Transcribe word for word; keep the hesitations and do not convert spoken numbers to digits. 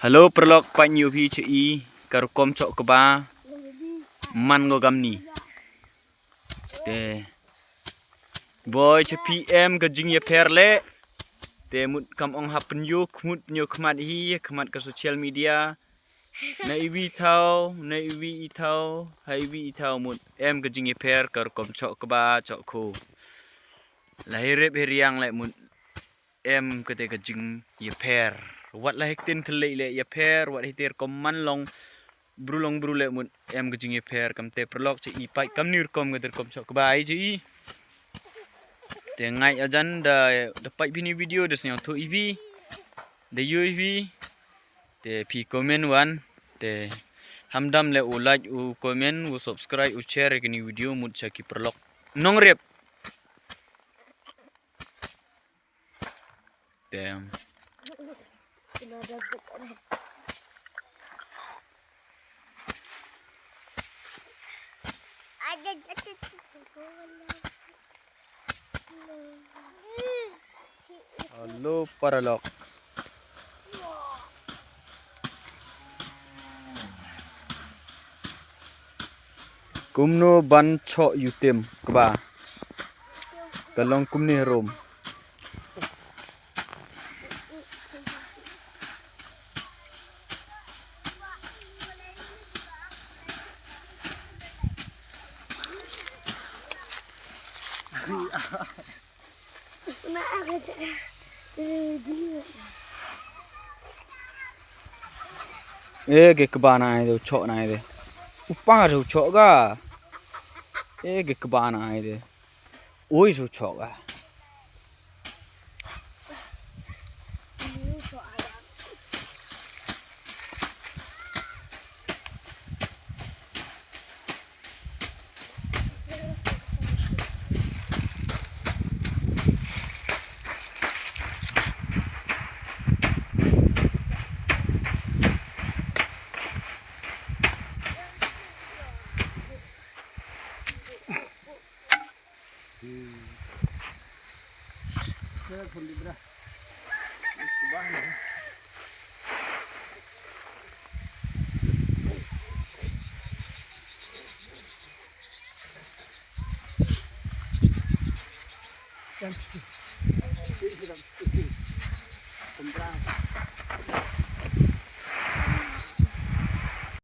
Hello paralok, peit ïa phi cha i ka rukom choh kba man ko kamni. Te boi cha phi em ka jingïapher leh. Te mut kam ong ha pynïoh khmut pynïoh khmat hi khmat ka social media. Na iwi thaw, na iwi i thaw, ha iwi i thaw mut em ka jingïapher ka rukom choh kba choh kho. La hi rep hi riang leh mut em kata ka jingïapher. Wat la hi ktien khlieh leh ïapher, wat hi ter kom man long bru long bru leh mut em ka jingïapher. Kamte paralok cha i peit kamni rukom kata rukom choh kba i cha i. Te ngait ajan da da peit phi ni video da sñiawthuh i phi da ïoh i phi. Te phi comment wan te hamdam leh u like u comment u subscribe u share kani video mut cha ki paralok nongrep. Te Hello paralok. Kumno ban choh ïutim kba. Ka long kumne rum. E ke kba na ai de u choh na ai de. U pang u choh ga. E ke kba na ai de. Ui u choh ga.